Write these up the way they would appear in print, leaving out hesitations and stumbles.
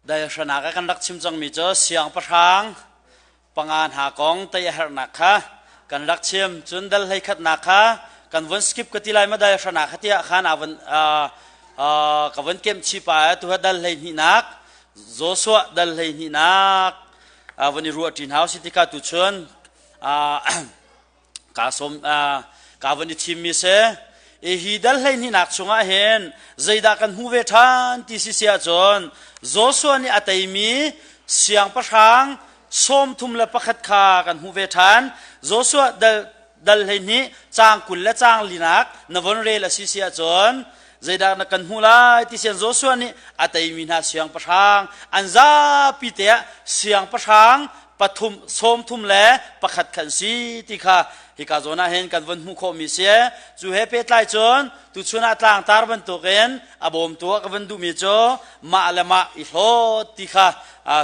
Daihranak ah kan rak chim cangmi cu siangpahrang panga hna kong tei a herhnak kha kan rak chim. Cun dal hleikhatnak kha kan vun skip ka ti lai ma daihranak kha tiah khan a vun ka vun kemh chih pa tu dal hleihnihnak Joshua dal hleihnihnak vun i ruah ṭi hna usih tikha tu chun Kaa sawm kaa von i thimmi si. Hi dal hleihnihnak chungah hin zeidah kan hmuh ve ṭhan ti si si ahcun Joshua nih a teimi siangpahrang 31 kha kan hmuh ve ṭhan. Joshua dal dal 12 caang 20 le caang linak na von rel a si si ahcun zeidah na kan hmuh lai ti sian Joshua nih a teimi hna siangpahrang an zapi te ah siangpahrang pathum 31 khan si ti kha hika zawn ah hin kan von hmuh khawhmi si. Cu he pehtlai cun tuchun ah tlangtar bantukin a bawmtu ah ka van duhmi cu mah le mah i hlawt ti kha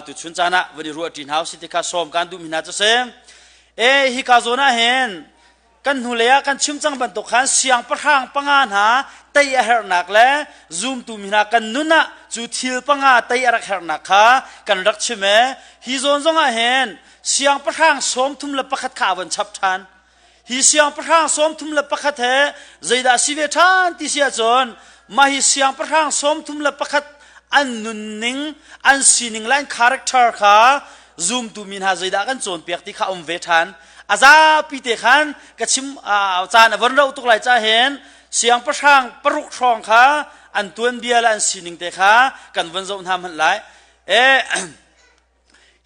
tuchun caan ah van i ruah ṭi hna usih ti kha sawm kan duhmi hna cu si. E hika zawn ah hin kan hnulei ah kan chim cang bantuk khan siangpahrang panga hna tei a herhnak le zumtu mi hna kan nun ah cu thil panga tei a rak herhnak kha kan rak chim e. Hi zawn zong ah hin siangpahrang 31 kha a von chap ṭhan. Hi siangpahrang 31 he zeidah si ve ṭhan ti si ahcun mah hi siangpahrang 31 an nunning, an sining le an character kha zumtu mi hna zeidah kan cawnpiak ti kha um ve ṭhan. A zapi te khan ka chim caan a von rauh tuk lai ca hin siangpahrang paruk hrawng kha an tuanbia le an sining te kha kan von zoh hna hmanh lai. E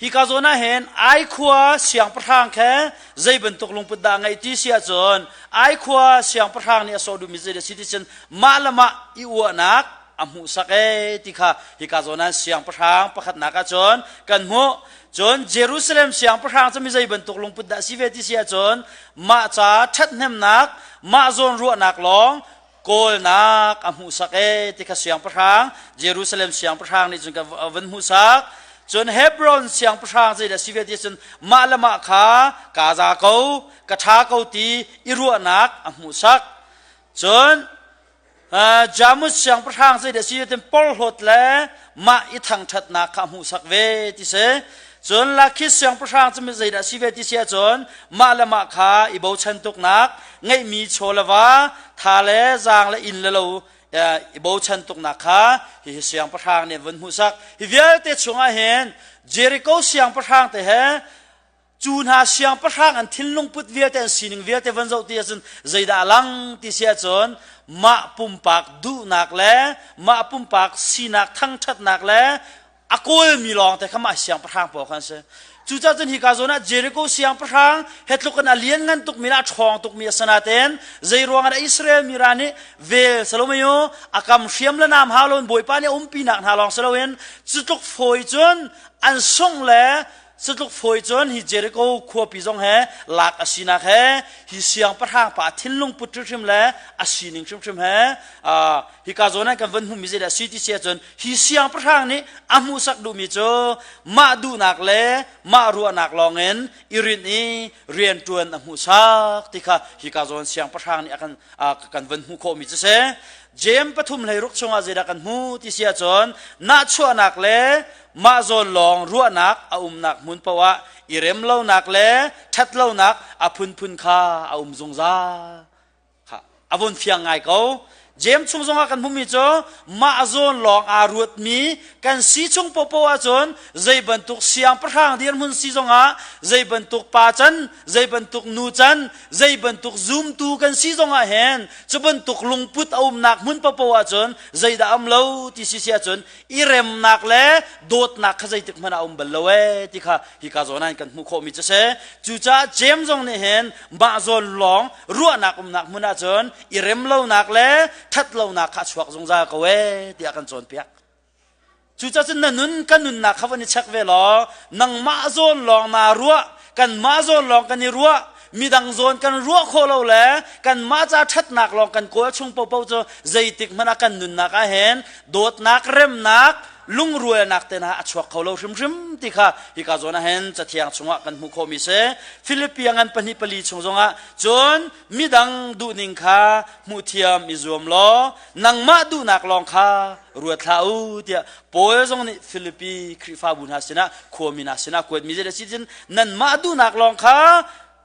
hika zawn ah hin Ai khua siangpahrang khe zei bantuk lungput dah ngeih ti si ahcun Ai khua siangpahrang nih a sawh duhmi zei si ti cun mah le mah i uahnak a hmuhsak e ti kha hika zawn ah siangpahrang pakhatnak ahcun kan hmuh. Cun Jerusalem siangpahrang cu mi zei bantuk lungput dah si ve ti si ahcun mah ca ṭhathnemnak, mah zawn ruahnak lawng kawlnak a hmuhsak e ti kha siangpahrang Jerusalem siangpahrang nih cun ka van hmuhsak. Cun Hebron siangpahrang zei dah si ve ti cun mah le mah kha kaa za ko, ka ṭha ko ti i ruahnak a hmuhsak. Cun Jamus siangpahrang zei dah si tin porhlawt le mah i thangṭhatnak kha a hmuhsak ve ti si. Cun Lakhis siangpahrang cu zei dah si ve ti si ahcun mah le mah kha i bochan tuknak, ngeihmi chaw le va, tha le zaang le inn le lo i bochan tuknak kha hihi siangpahrang nih an vun hmuhsak. Hi vialte chungah hin Jericho siangpahrang te he Cu hna siangpahrang an thinlung put vialte, an sining vialte van zoh ti ahcun zeidah a lang ti si ahcun mah pumpak duhnak le mah pumpak sinak thangṭhatnak le a kawlmi lawng te kha mah siangpahrang pawl kha an si. Cucaah cun hika zawn ah Jericho siangpahrang he tluk in a lianngan tukmi le a ṭhawng tukmi a si nain zei ruangah dah Israel mi ra nih vel salomayo a kam hriam le nam hau loin Bawipa nih a umpinak hna lawng si loin cu tluk fawi cun an sungh le Cutluk fawi cun hi Jericho khuapi zong he lak a sinak he hi siangpahrang pa thinlung put hrimhrim le a sining hrimhrim he hika zawn ah kan von hmuhmi zeidah si ti si ahcun hi siangpahrang nih a hmuhsak duhmi cu mah duhnak le mah ruahnak lawngin i rinh i rianṭuan a hmuhsak ti kha hika zawn siangpahrang nih a kan kan von hmuh khawhmi cu si. Jeim pathum hleiruk chungah zeidah kan hmu ti si ahcun nahchuahnak le mah zawn lawng ruahnak a umnak hmun paoh ah i remlonak le ṭhatlonak a phunphun kha a um zungzal kha a vun fiang ngai ko. Jeim chung zongah kan hmuhmi cu mah zawn lawng aa ruatmi kan si chung popo ahcun zei bantuk siangpahrang dirhmun si zongah, zei bantuk pa can, zei bantuk nu can, zei bantuk zumtu kan si zongah hin cu bantuk lungput a umnak hmun popo ahcun zeidah um lo ti si si ahcun i remnak le dawtnak kha zeitik hmanh ah um bal lo ee ti kha hika zawn ah kan hmuh khawhmi cu si. Cucaah James zong nih hin mah zawn lawng ruahnak umnak hmun ahcun i rem lonak le that lonak kha a chuak zungzal ko ee tiah kan cawnpiak. Cucaah cun na nun kan nunnak kha van i check ve law nangmah zawn lawng naa ruah, kanmah zawn lawng kan i ruah, midang zawn kan ruah khawh lo le kanmah ca ṭhatnak lawng kan kawl chung paohpaoh cu zeitik hmanh ah kan nunnak ah hin dawtnak, remnak. lungrualnak te hna a chuak kho lo hrimhrim ti kha hika zawn ah hin cathiang chungah kan hmuh khawhmi si. Philippi ngan pahnih pali chung zongah cun midang duhning kha hmuhthiam i zuam law nangmah duhnak lawng kha ruat hlah u tiah Paul zong nih Philippi Khrihfabu hna sinah khuami hna sinah kuatmi zei si cun nanmah duhnak lawng kha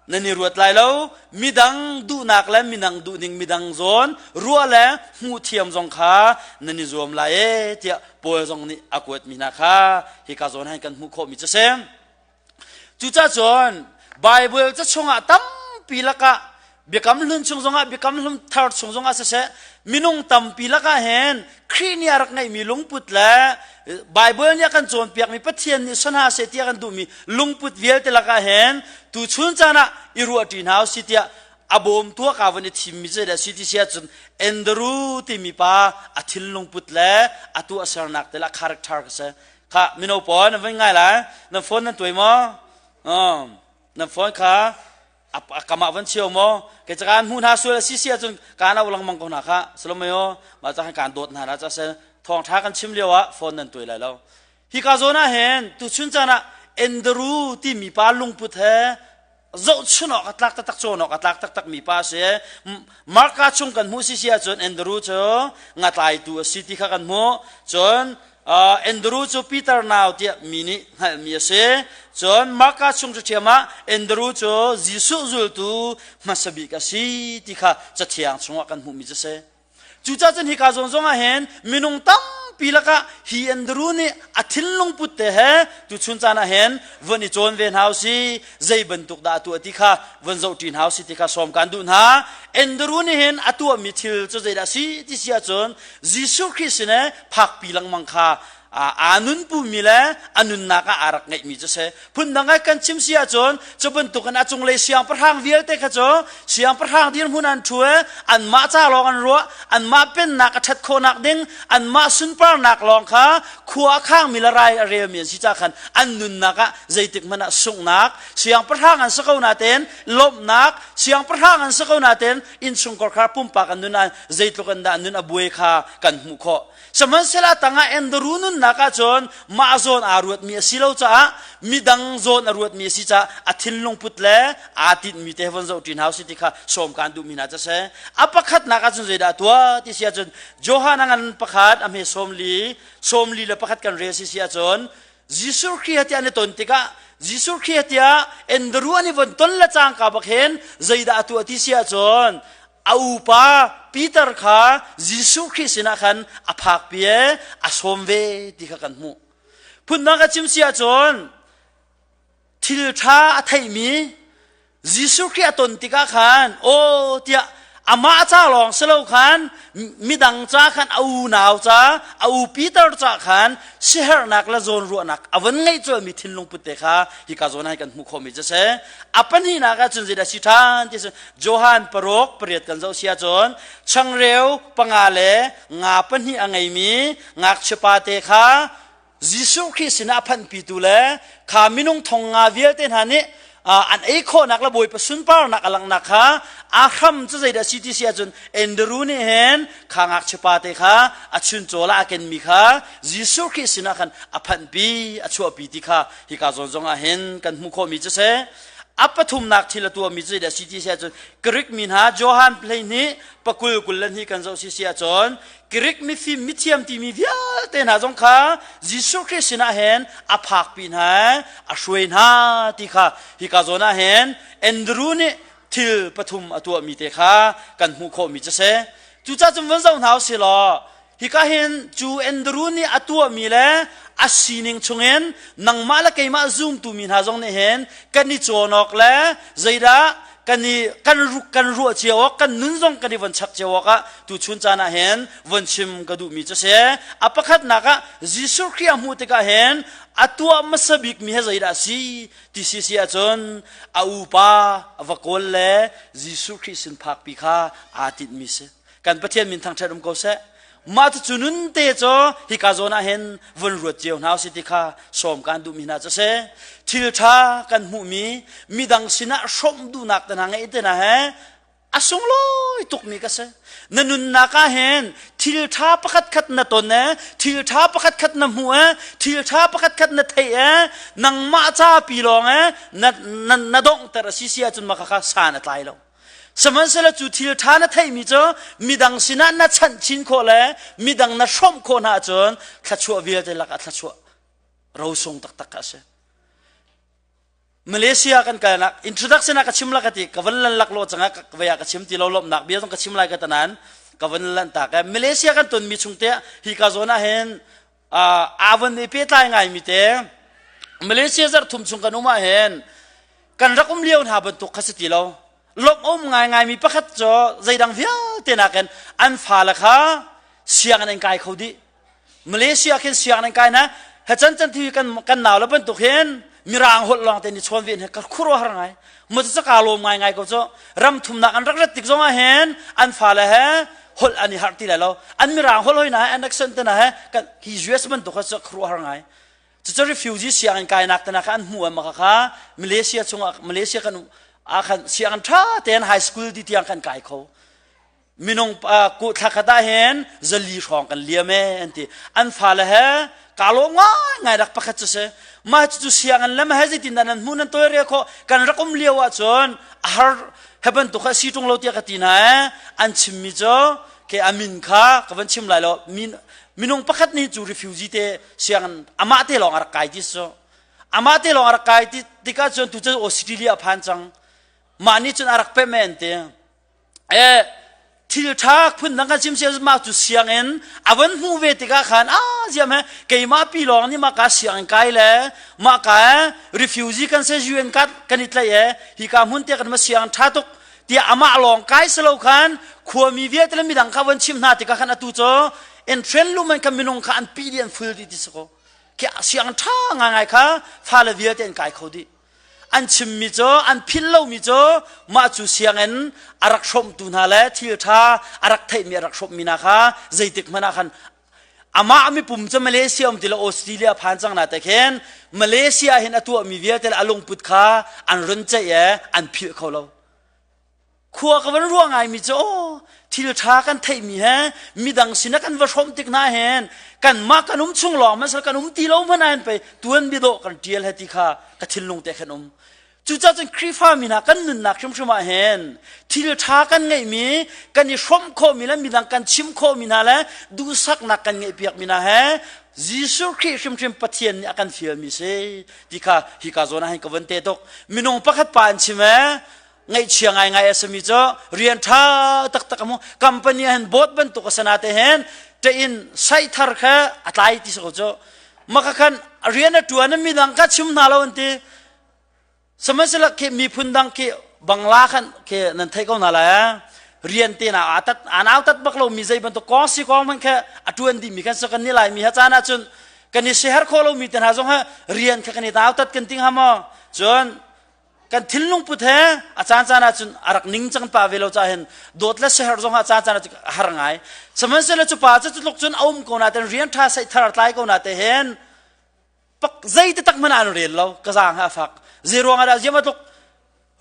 nan i ruat lai lo midang duhnak le midang duhning midang zawn ruah le hmuh thiam zong kha nan i zuam lai e tiah Paul zong nih a kuatmi hna kha hika zawn han kan hmuh khawhmi cu si. Cucaah cun Baibal ca chungah tampi lakah Biakam Hlun chung zongah Biakam Hlun thar chung zongah siseh minung tampi lakah hin Khrih nih a rak ngeihmi lungput le Baibal nih a kan cawnpiakmi Pathian nih son hna seh ti a kan duhmi lungput vialte lakah hin tuchun caan ah i ruahṭi hna usih tiah a bawmtu ah kaa von i thimmi cu zeidah a si ti si ahcun Andrew timi pa a thinlungput le a tuahsernak te le a character kha si. Kha mino pawl nan vun ngai lai nan phone nan tuai maw? Nan phone kha a kam ah van chio maw? Kei ca hmu hna sual a si si ahcun kaan au lengmang ko hna kha salamayo mah ca kan dawt hna la ca se thawngtha kan chim lio ah phone nan tuai lai lo. Hika zawn ah hin tuchun caan ah Andrew timi pa lungput he zohchun awk a tlak taktak cawn awk a tlak taktak mi pa a si. Marka chung kan hmuh si si ahcun Andrew cu ngatlaitu a si ti kha kan hmuh. Cun Andrew cu Peter nau tiah mi nih hngalhmi a si. Cun Marka chung ṭhiam ah Andrew cu Jesuh zultu hmasa bik a si ti kha Cathiang chungah kan hmuhmi cu a si. Cucaah cun hika zawn zong ah hin minung tampi lakah hi Andrew nih a thinlung put te he tuchun caan ah hin von i cawn ve hna usih zei bantuk dah a tuah ti kha von zoh ṭi hna usih ti kha sawm kaan duh hna. Andrew nih hin a tuahmi thil cu zeidah a si ti si ahcun Jesuh Khrih sin he phakpi lengmang kha aa nunpumi le a nunnak ah aa rak ngeihmi cu si. Phundang ah kan chim si ahcun cu bantukin a cunglei siangpahrang vialte kha cu siangpahrang dirhmun an ṭhu i anmah ca lawng an ruah, anmah pennak a ṭhat khawhnak ding, anmah sunparnak lawng kha khua a khangmi le rai a relmi an si ca khan an nunnak ah zeitik hmanh ah sunghnak, siangpahrang an si ko natein lawmhnak, siangpahrang an si ko natein innchungkhar kha pumpak an nun ah zeitluk in dah nun a buai kha kan hmuh khawh. Sihmanhsehlaw tangah Andrew nunnak ahcun mah zawn aa ruatmi a si lo caah midang zawn a ruatmi a si caah a thinlung put le aa tinhmi te von zoh ṭi hna usih ti kha sawm kaan duhmi hna cu a si. A pakhatnak ahcun zeidah a tuah ti si ahcun Johan a ngan pakhat a hme sawmli sawmli le pakhat kan rel si si ahcun Jesuh Khrih tiah an i ton tikah Jesuh Khrih tiah Andrew an i von ton le cangka bak hin zeidah a tuah ti si ahcun a upa Peter kha Jesuh Khrih sinah khan a phakpi i a sawm ve ti kha kan hmuh. Phundang ka chim si ahcun thil ṭha a theihmi Jesuh Khrih a ton tikah khan aw tiah amah ca lawng si lo khan midang ca khan a unau ca a u Peter ca khan siherhnak le zawnruahnak a von ngeih colmi thinlung put te kha hika zawn ah kan hmuh khawhmi cu si. A pahnihnak ah cun zeidah si ṭhan ti si Johan paruk pariat kan zoh si ahcun changreu panga le nga pahnih a ngeimi ngakchia pate kha Jesuh Khrih sinah a phanhpitu le kha minung thong nga vialte hna nih an ei khawhnak le Bawipa sunparnak a langhnak kha a hram cu zeidah si ti si ahcun Andrew nih hin kha ngakchia pate kha a chuncawl ah a kenmi kha Jesuh Khrih sinah khan a phanhpi a chuahpi ti kha hika zawn zong ah hin kan hmuh khawhmi cu si. A pathumnak thil a tuahmi cu zeidah si ti si ahcun Greek mi hna Johan hleihnih pakul kul le hnih kan zoh si si ahcun Greek mifim mithiam timi vialte hna zong kha Jesuh Khrih sinah hin a phakpi hna a hruai hna ti kha hika zawn ah hin Andrew nih thil pathum a tuahmi te kha kan hmuh khawhmi cu si. Cucaah cun von zoh hna usih law hika hin cu Andrew nih a tuahmi le a sining chungin nangmah le keimah zumtu mi hna zong nih hin kan i cawn awk le zeidah kan i kan kan ruah cio awk kan nun zong kan i von chak cio awk ah tuchun caan ah hin von chim ka duhmi cu si a pakhatnak ah Jesuh Khrih a hmuh tikah hin a tuah hmasa bikmi he zeidah a si ti si si ahcun a upa a va kawl le Jesuh Khrih sin phakpi kha aa tinhmi si kan Pathian min thangṭhat um ko seh mah cu nun te cu hika zawn ah hin vun ruat cio hna usih ti kha sawm kan duhmi hna cu si thil ṭha kan hmuhmi midang sinah hrawmh duhnak te hna ngeih te hna he. A sunglawi tukmi ka si. Na nunnak ah hin thil ṭha pakhat khat na ton e, thil ṭha pakhat khat na hmu e, thil ṭha pakhat khat na theih e, nangmah ca pi lawng e, na, na, na donghter a si si ahcun mah kha san a tlai lo. Sihmanhsehlaw cu thil ṭha na theihmi cu midang sinah na chanh chin khawh le midang na hrawmh khawh hna ahcun thluachuah vialte lakah thluachuah rosung taktak kha a si. Malaysia kan kalnak introduction ah ka chim la ka ti ka van lan lak lo cangah ka vei ah ka chim ti lo lawmhnak bia zong ka chim lai ka tanan ka van lan ta ka Malaysia kan ton mi chung te hi ka zawn ah hin avon i pehtlai ngai mi te Malaysia zarh thum chung kan um ah hin kan rak um lio hna bantuk kha si ti lo lawmh um ngai ngai mi pakhat cu zeidang vialte nakin an fale kha sianginn an kai kho dih Malaysia khin sianginn an kai na he chan chan thi kan kan nau le bantuk hin mirang holh lawng te ni chawn ve he ka khuro har ngai mu cu ka lawm ngai ngai ko cu ram thumnak an rak rat tik zong ah hin an fale he holh an i harh ti lai lo an mirang holh hoi na he an accent te na he kan hi US bantuk kha cu khuro har ngai cucu refugee sianginn kainak te na kha an hmu am kha kha Malaysia chungah Malaysia kan ah khan sianginn tha tein high school ti tiang kan kai kho Minung thla khat ah hin zali hrawng kan liam e an ti. An fale he kaa lawm ngaingai rak pakhat cu si. Mah cucu sianginn le he zeitin dah nan hmu nan tawlrel khawh kan rak um lio ahcun a har he bantuk kha si ṭung lo tiah ka ti hna e. An chimmi cu ke a min kha ka van chim lai lo. Min, minung pakhat nih cu refugee te sianginn amah te lawng a rak kai ti su. Amah te lawng a rak kai ti tikah cun tu cu Australia a phan cang. Mah nih cun a rak pemh e an ti. E thil ṭha phun dang kan chim sia mah cu sianginn a van hmuh ve tikah khan a ziam he keimah pi lawng nih mah ka sianginn kai le mah ka refugee kan se UN card kan i tlaih e hi ka hmun te kan ma sianginn ṭha tuk tiah amah lawng kai selo khan khuami vialte le midang kha van chim hna tikah khan atu cu entren luman kan minung kha an pi dih an ful dih ti si ko sianginn ṭha ngaingai kha fale vialte an kai kho dih An chimmi cu an philh lomi cu mah cu sianginn a rak hrawmtu hna le thil ṭha a rak theihmi a rak hrawmmi hna kha zeitik hmanh ah khan amah mipum cu Malaysia um ti lo Australia phan cang na te khin Malaysia hin a tuahmi vialte le a lungput kha an run ceih e an philh kho lo. Khua ka van ruah ngaimi cu aw thil ṭha kan theihmi he midang sinah kan va hrawmh tik hna hin kanmah kan um chung lawng hmanh kan um ti lo hmanh ah hin pei tuan biadawh kan ṭial he ti kha ka thinlung te khan um. Cucaah cun Khrihfa mi hna kan nunnak hrimhrim ah hin thil ṭha kan ngeihmi kan i hrawmh khawhmi le midang kan chimh khawhmi hna le duhsaknak kan ngeihpiakmi hna he Jesuh Khrih hrimhrim Pathian nih a kan fialmi si ti kha hika zawn ah hin ka von te tuk. Minung pakhat pa an chim ee ngaihchia ngaingai a simi cu rian ṭha taktak a hmu company ah hin boat bantuk a sana te hin ṭein site thar kha a tlai ti si ko cu maka khan rian a ṭuan mi dang ka chim hna lo an ti sihmanhsehlaw khi miphun dang khi bangla khan khi nan theih ko hna lai rian te na aa tat aa nau tat bak lo mi zei bantuk kong si kong hmanh kha a ṭuan dih mi kan si kan ni lai mi ha caan ah cun kan i seher khawh lo mi te hna zong ha rian kha kan i nau tat kan ting ha maw cun Kan thinlung put he a caan caan ah cun a rak ning cang pa ve lo ca hin dawt le seher zong ah caan caan ah a har ngai. Sihmanhsehlaw cu pa cu tluk cun a um ko na ten rian ṭha saih thar tlai ko na te hin pak zei te tak hmanh an rel lo ka zaang ha fak. Zei ruang ah dah ziam tluk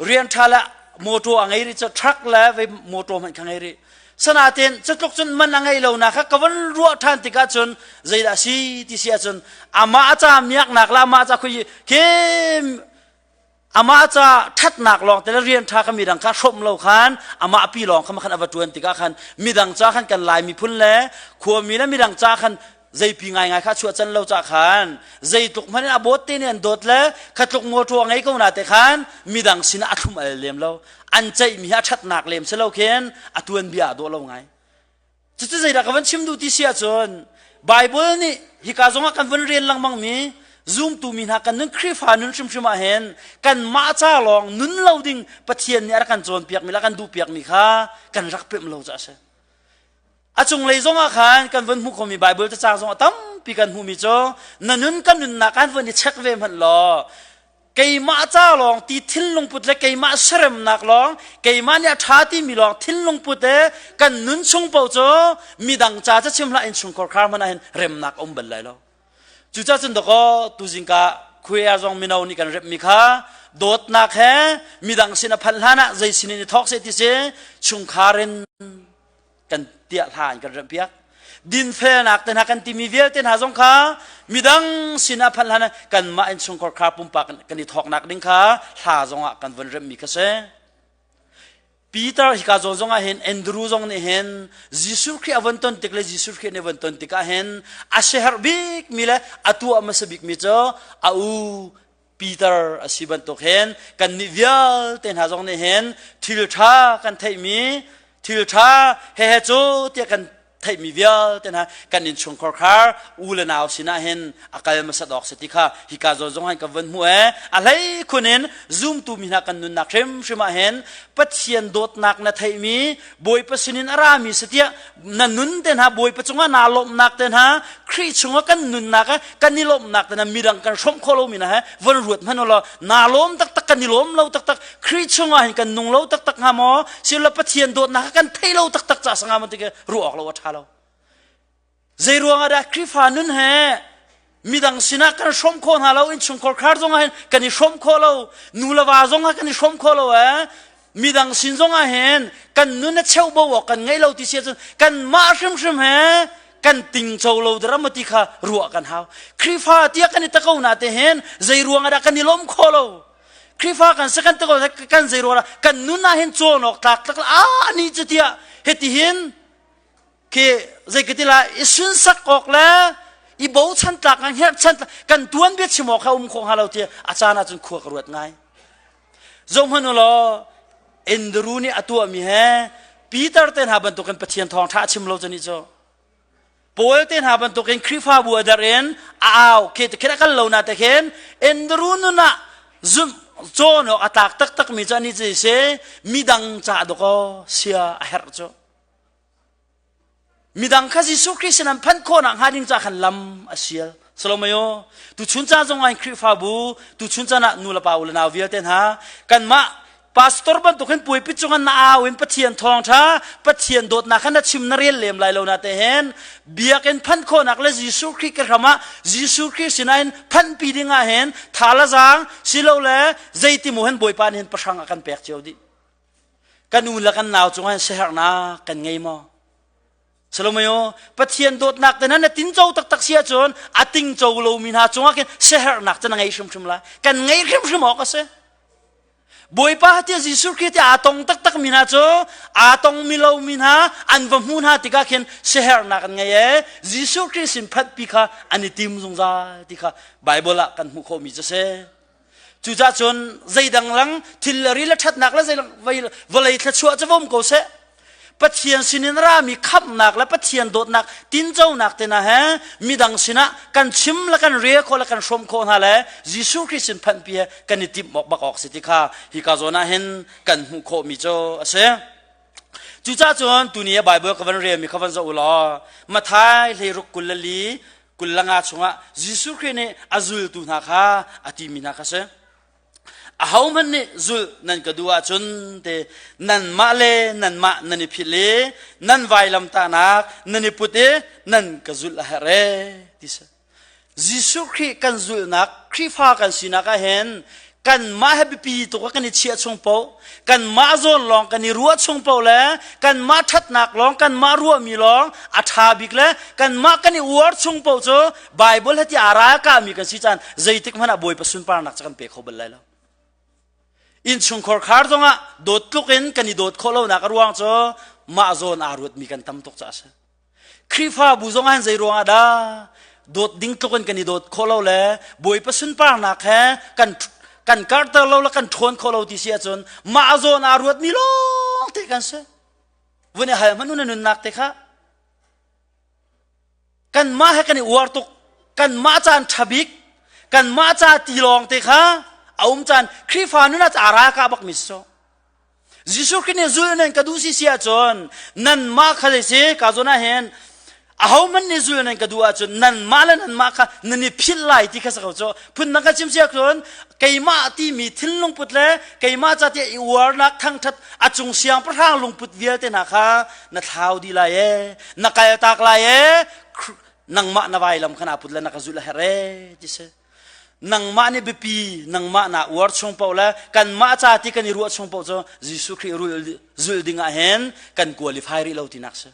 rian ṭha le motor a ngei rih cu truck le vei motor hmanh kha ngei rih. Sanaten cutluk cun man a ngei lo na kha ka van ruah ṭhan tikah cun zeidah si ti si ahcun amah ca miaknak le amah ca khui khi Amah ca ṭhatnak lawng te le rian ṭha kha midang kha hrawmh lo khan amah pi lawng kha khan a va ṭuan tikah khan midang ca khan kan Lai miphun le khuami le midang ca khan zeipi ngaingai kha chuah can lo ca khan zeitluk hmanh in a bawt te nih an dawt le khatluk motor a ngei ko na te khan midang sinah a thlum al lem lo an ceihmi hi a ṭhatnak lem si lo khin a tuanbia a dawh lo ngai Cucu zeidah ka van chim duh ti si ahcun Bible nih hika zongah kan vun rel lengmang mi zumtu mi hna kan nun Khrihfa nun hrimhrim ah hin kanmah ca lawng nun lo ding Pathian nih a rak kan cawnpiak mi le a kan duhpiak mi kha kan rak pemh lo caah a si. A cunglei zongah khan kan vun hmuh khomi Bible cacang zongah tampi kan hmuhmi cu na nun kan nunnak kan vun i check ve hmanh law Keimah ca lawng ti thinlung put le keimah seremnak lawng keimah nih a ṭha timi lawng thinlung put e kan nun chung paoh cu midang ca ca chim hlah innchungkhar khar hmanh ah hin remnak a um bal lai lo. Cucaah cun dakaw tuzing ka khuai zong mino nih kan remmi kha Dawtnak he midang sin a phanh hlan ah zei sin in i thawk seh ti si chungkhar in kan tiah hla in kan remh piak. Dinfelnak te hna kan timi vialte hna zong kha midang sin ah phanh hlan ah kanmah innchungkhar kha pumpak kan i thawknak ding kha hla zong ah kan vun remhmi kha si. Peter hika zawn zong ah hin Andrew zong nih hin Jesuh Khrih a von ton tik le Jesuh Khrih nih a von ton tikah hin a siaherh bikmi le a tuah hmasa bikmi cu a u Peter a si bantuk hin kannih vialte hna zong nih hin thil ṭha kan theihmi thil ṭha he he cu tiah kan theihmi vialte hna kan innchungkhar khar u le nau sinah hin a kal hmasat awk si ti kha hika zawn zong han kan vun hmuh e a hlei khun in zumtu mi hna kan nunnak hrimhrim ah hin Pathian dawtnak na theihmi Bawipa sinin a rami si tiah na nun te hna Bawipa cungah naa lawmhnak te hna Khrih chungah kan nunnak eh kan i lawmhnak te hna midang kan hrawmh khawh lomi hna he von ruat hmanh law naa lawm taktak kan i lawm lo taktak Khrih chungah hin kan nung lo taktak hnga maw silo Pathian dawtnak kan thei lo taktak ca sanga maw ti ruah awk lo a ṭha lo zei ruangah dah Khrihfa nun he midang sinah kan hrawm khawh hna lo innchungkhar khar zongah hin kan i hrawm khawh lo nu le va zongah kan i hrawm khawh lo eh midang sin zongah hin kan nun a cheubo awk kan ngei lo ti si ahcun kanmah hrimhrim he kan tingco lo dara maw ti kha ruah kan hau Khrihfa tiah kan i tako na te hin zei ruangah dah kan i lawm khawh lo Khrihfa kan si kan ti ko kan zei ruangah kan nun ah hin cawn awk tlak tlak a ni cu tiah hiti hin khi zei ka ti la i sunsak awk le i bochan tlak ngai herhchan kan tuan bia chim awk kha um kho hnga lo ti a caan ah cun khua ka ruat ngai zohhmanh u law Andrew nih a tuahmi he Peter te hna bantukin Pathian thawngṭha a chim lo cu nih cu Paul te hna bantukin Khrihfabu a der in a au khi khin a kal lo na te khin Andrew nun ah zumh cawn awk a tlak taktak mi cu ani cu si midang ca dawkaw sia a herh cu midang kha Jesuh Khrih sin an phanh khawh nak hnga ding ca khan lam a sial Salomayo tu chun caan zong ah Khrihfabu tu chun caan ah nu le pa u le nau vialte hna kanmah Pastor bantuk hin puaipit cungah na au in Pathian thawngṭha, Pathian dawtnak kha na chim na rel lem lai lo na te hen biakinn phanh khawhnak le Jesuh Khrih ke hram ah Jesuh Khrih sinah hin phanhpi ding ah hin tha la zaang silole zeiti mu hin Bawipa nih hin pahrang a kan pek cio dih. Kan u le kan nau cungah hin siaherhnak kan ngei maw? Salomayo, Pathian dawtnak te na tinco taktak si ahcun a tingco lomi hna cungah khin siaherhnak cu na ngei hrimhrim lai. Kan ngei hrimhrim awk a si. Bawipa tiah Jesuh Khrih tiah aa tong taktak mi hna cu aa tong mi lo mi hna an va hmu hna tikah khin siaherhnak an ngei e Jesuh Khrih sin phanhpi kha an i tim zungzal ti kha Bible ah kan hmuh khawhmi cu si. Cucaah cun zeidang lang thil le ri le ṭhatnak le zeilang vawlei thluachuah cu vom ko seh. Pathian sinin rami khamhnak le Pathian dawtnak tinconak te hna he midang sinah kan chim le kan rel khawh le kan hrawm khawh hna le Jesuh Khrih sin phanhpi he kan i timh awk bak awk si ti kha hika zawn ah hin kan hmuh khawhmi cu a si. Cucaah cun tuni ah Bible ka van relmi kha van zoh u law Matthai hleiruk 20 le li 25 chungah Jesuh Khrih nih a zultu hna kha a timi hna kha si. Ahohmanh nih zulh nan ka duh ahcun te nanmah le nanmah nan i philh i nan vailamtahnak nan i put i nan ka zulh a herh ee ti si. Jesuh Khrih kan zulhnak Khrihfa kan sinak ah hin kanmah he biapi tuk ah kan i chiah chung paoh kanmah zawn lawng kan i ruah chung paoh le kanmah ṭhatnak lawng kanmah ruahmi lawng a ṭha bik le kanmah kan i uar chung paoh cu Bible he ti aa ralkahmi kan si caan zeitik hmanh ah Bawipa sunparnak cu kan pe kho bal lai lo. Innchungkhar khar zongah dawt tluk in kan i dawt khawh lonak a ruang cu mah zawn aa ruatmi kan tam tuk caah a si. Khrihfabu zong ah zei ruangah dah dawt ding tluk in kan i dawt khawh lo le Bawipa sunparnak he kan kan karter lo le kan ṭhawn khawh lo ti si ahcun mah zawn aa ruatmi lawng te kan si. Vun i hal hmanh u na nunnak te kha kanmah he kan i uar tuk kanmah caan ṭha bik kanmah ca ti lawng te kha a um caan Khrihfa nun ah a ralkah bak mi si Jesuh Khrih nih zul nan ka duh si si ahcun nanmah kha zei si ka zawn ah hin ahohmanh nih zul nan ka duh ahcun nanmah le nanmah kha nan i philh lai ti kha si ko cu phundang ka chim si ahcun keimah timi thinlung put le keimah ca tiah i uarnak thangṭhat a cung siangpahrang lungput vialte hna kha na thlau dih lai ee na kaltak lai ee nangmah na vailam kha naa put le na ka zulh a herh ee ti si. Nangmah nih biapi nangmah naa uar chung paoh le kanmah ca ti kan i ruah chung paoh cu Jesuh Khrih zulh ding ah hin kan qualify rih lo tinak si.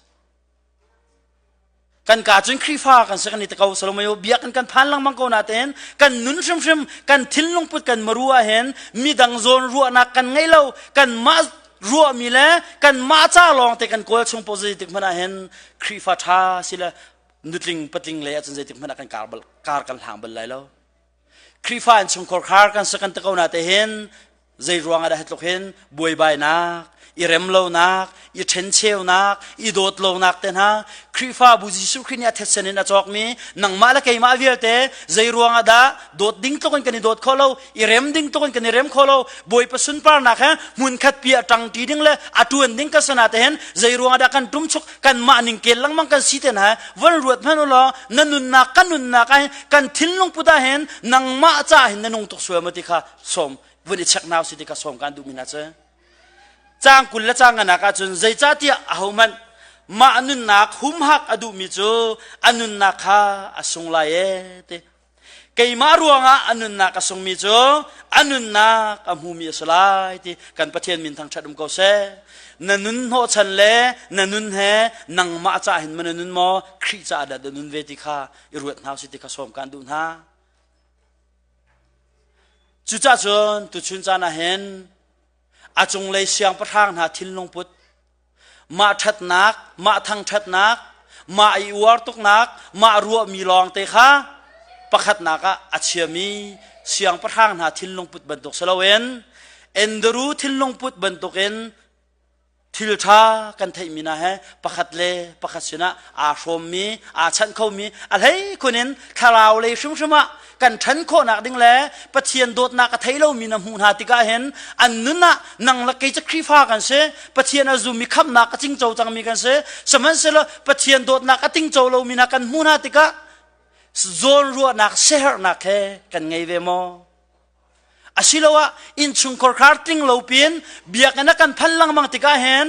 Kan ka cun Khrihfa kan si kan i ti ko Salomayo biakinn kan phan lengmang ko natein kan nun hrimhrim kan thinlung put kan maru ah hin midang zawn ruahnak kan ngei lo kanmah ruahmi le kanmah ca lawng te kan kawl chung paoh zeitik hmanh ah hin Khrihfa ṭha si le nutling patling lei ahcun zeitik hmanh ah kan kar bal kar kan hlang bal lai lo. Khrihfa in chungkhar khar kan si kan ti ko na te hin zei ruang ah dah tluk hin buaibainak, i remlonak, i ṭhencheunak, i dawtlonak te hna Khrihfabu Jesuh Khrih nih a thetse in a cawkmi nangmah le keimah vialte zei ruang ah dah dawt ding tluk in kan i dawt khawh lo, i rem ding tluk in kan i rem khawh lo, Bawipa sunparnak he hmunkhat pi a ṭangṭi ding le a ṭuan ding ka sana te hin zei ruang ah dah kan ṭumchuk kanmah ning kel lengmang kan si te hna von ruat hmanh u law na nunnak kan nunnak ah hin kan thinlung put ah hin nangmah ca hin na nung tuk sual maw ti kha sawm vun i check nau si ti kha sawm kan duhmi hna cu caang 20 le caang nganak ahcun zeicahtiah ahohmanh mah nunnak humhak a duhmi cu a nunnak kha a sung lai ee ti keimah ruangah a nunnak a sungmi cu a nunnak a hmumi a si lai ti kan Pathian min thangṭhat um ko seh na nun hnawhchan le na nun he nangmah ca hin ma na nun maw Khrih caah dah na nun ve ti kha i ruat hna usih ti kha sawm kan duh hna Cucah cun tuchun caan ah hin a cunglei siangpahrang hna thinlung put mah ṭhatnak, mah thangṭhatnak, mah i uar tuknak, mah ruahmi lawngte kha pakhatnak ah a chiami siangpahrang hna thinlung put bantuk si loin Andrew thinlung put bantukin Thil ṭha kan theihmi hna he pakhat le pakhat sinah aa hrawmmi, aa chanh khomi, a hleikhun in thlarau lei hrimhrim ah kan ṭhan khawhnak ding le Pathian dawtnak a thei lomi na hmuh hna tikah hin an nun ah nang le kei cu Khrihfa kan si, Pathian a zummi khamhnak a cingco cangmi kan si, sihmanhsehlaw Pathian dawtnak a tingco lomi hna kan hmuh hna tikah zawnruahnak, siaherhnak he kan ngei ve maw? Asiloah innchungkhar khar tling lo pin biakinn a kan phanh lengmang tikah hin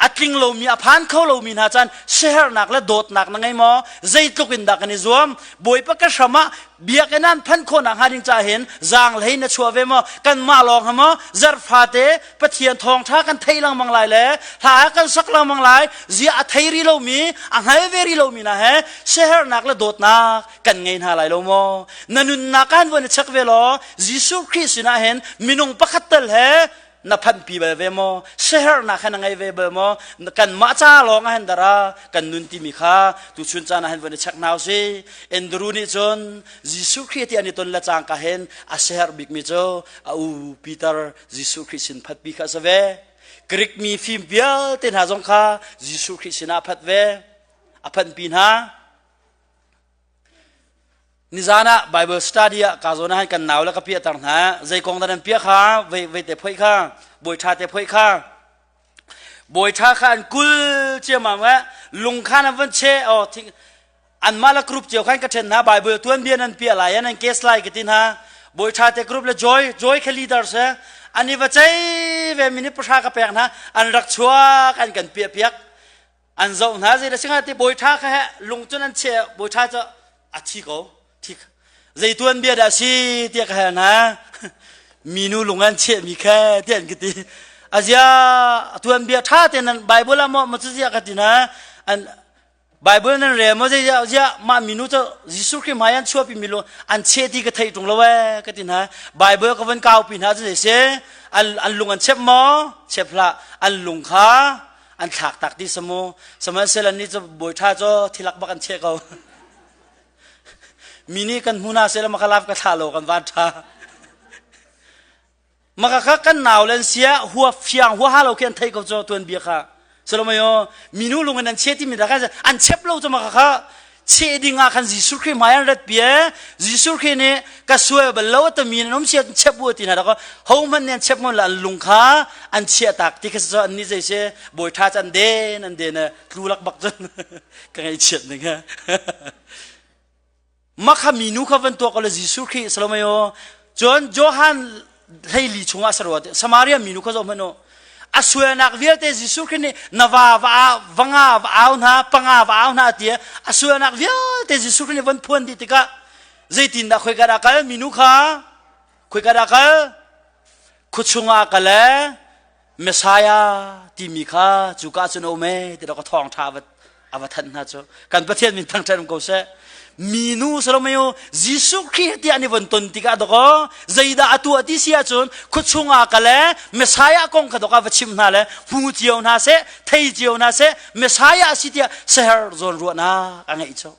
a tling lomi a phan kho lomi hna caan siaherhnak le dawtnak na ngei maw? Zeitluk in dah kan i zuam? Bawipa ka hram ah biakinn an phanh khawhnak hnga ding caah hin zaanghlei na chuah ve maw? Kanmah lawng ha maw? Zarhfate Pathian thawngṭha kan thei lengmang lai le hla kan sak lengmang lai zia a thei rih lomi a hngal ve rih lomi hna he siaherhnak le dawtnak kan ngei hna lai lo maw? Na nunnak ah van i check ve law Jesuh Khrih sinah hin minung pakhat tal he na phanhpi bal ve maw? Siaherhnak he na ngei ve bal maw? Kanmah ca lawng ah hin dara kan nun timi kha tuchun caan ah hin van i check hna usih. Andrew nih cun Jesuh Khrih ti an i ton le cangka hin a siaherh bikmi cu a u Peter Jesuh Khrih sin phatpi kha a si ve. Greek mi fim vialte hna zong kha Jesuh Khrih sinah a phat ve. A phanhpi hna. Nizan ah Bible study ah ka zawn ah kan nau le ka piahter hna. Zei kong dah nan piah kha? Vei vei te phoih kha. Bawi ṭha te phoih kha. Bawi ṭha kha an kul ciammam eh. Lung khan an van cheh. Oh, thing anmah le group cio khan ka ṭhen hna. Bible tuanbia nan piah lai nan case lai ka ti hna. Bawi ṭha te group le Joy Joy kha leader se. An i va cei ve minute pahra ka pek hna. An rak chuak an kan piah piak. An zoh hna zei le singa ti bawi ṭha kha he lung cun an cheh bawi ṭha cu a thi ko thi zei tuan bia dah si tiah ka hal hna minu lung an chehmi kha tiah an ka ti azia tuan bia ṭha te nan Bible ah maw ma cu ziah ka ti hna an Bible nan rel maw zei ziah mah minu cu Jesuh Khrih hmai an chuahpi mi lung an cheh ti ka theih ṭung lo ee ka ti hna Bible ka van kaupi hna cu zei si an an lung an chep maw chep hlah an lung kha an thlak tak ti samu sihmanhsehlaw ni cu bawi ṭha cu thilak bak an cheh ko mi nih kan hmu hna sehla maka laf ka thlah lo kan van ṭha maka kha kan nau len sia hua fiang hua ha lo khi an thei ko cu tuan bia kha salomayo minu lung in an che ti mi da kha an chep lo cu maka kha cheh ding ah khan Jesuh Khrih hmai an rat pi Jesuh Khrih nih ka sual bal lo tami nan um sia chep u ti hna dak ho hmanh nih an chep ngon la an lung kha an chiah tak ti kha so an ni zei se bawi tha can den an den tlu lak bak cun ka ngaih chiat ning ha Makha minu kha van tuah ko le Jesuh Khrih Salomayo cun Johan 14 chungah sarua Samaria minu kha zoh hmanh u a sualnak vialte Jesuh Khrih nih na va va va nga va au hna panga va au hna ti a sualnak vialte Jesuh Khrih nih von phuan dih tikah. Zeitindah khoika dah kal minu kha? Khoika dah kal? Khuachung ah kal e Messiah timi kha cuka cun a um e ti ka thawngṭha a va thanh hna cu. Kan Pathian min thangṭhat um ko seh. Minu Solomon Jesuh Khrih tiah an i von ton tikah dawkaw zeidah a tuah ti si ahcun khuachung ah kal e Messiah kong kha dawka va chim hna le hmu cio hna seh thei cio hna seh Messiah a si tiah seher zawn ruahnak a ngeih cu.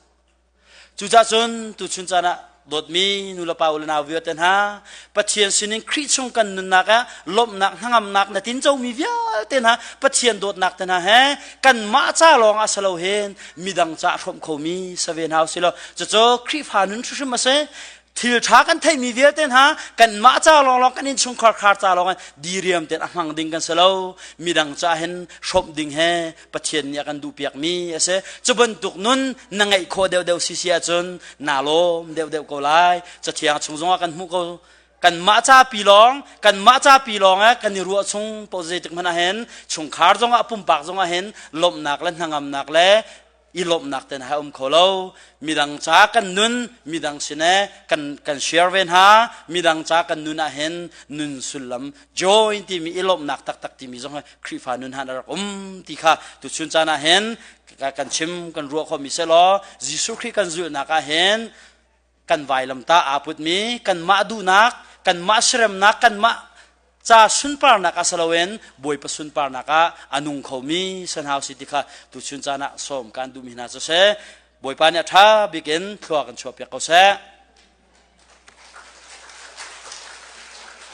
Cucaah cun tuchun caan ah dawtmi nulepa u le nau vialte hna Pathian sinin Khrih chung kan nunnak ah lawmhnak hnangamnak na tincomi vialte hna Pathian dawtnak te hna he kanmah ca lawng ah si lo hin midang ca a hrawmh khomi si ve hna usih law cucu Khrihfa nun hrimhrim a si. Thil ṭha kan theihmi vialte hna kanmah ca lawnglawng kan innchungkhar khar ca lawng in diriam tein a hmang ding kan si lo. Midang ca hin hrawmh ding he Pathian nih a kan duhpiakmi a si. Cu bantuk nun na ngeih khawh deuhdeuh si si ahcun naa lawm deuhdeuh ko lai. Cathiang chung zongah kan hmuh ko. Kanmah ca pi lawng, kanmah ca pi lawng eh kan i ruah chung paoh zeitik hmanh ah hin chungkhar zongah pumpak zongah hin lawmhnak le hnangamnak le i lawmhnak ten ha um kho lo. Midang ca kan nun, midang sin eh kan kan share ve hna. Midang ca kan nun ah hin nun sullam joy timi i lawmhnak taktak timi zong hi Khrihfa nun han a rak um ti kha tuchun caan ah hin kan chim kan ruah khomi selaw Jesuh Khrih kan zulhnak ah hin kan vailamtah aa putmi kanmah duhnak kanmah siremnak kanmah ca sunparnak ah si loin Bawipa sunparnak ah a nung khomi sanhau si ti kha tuchun caan ah sawm kan duhmi hna cu seh Bawipa nih a ṭha bik in thlua kan chuahpiak ko seh.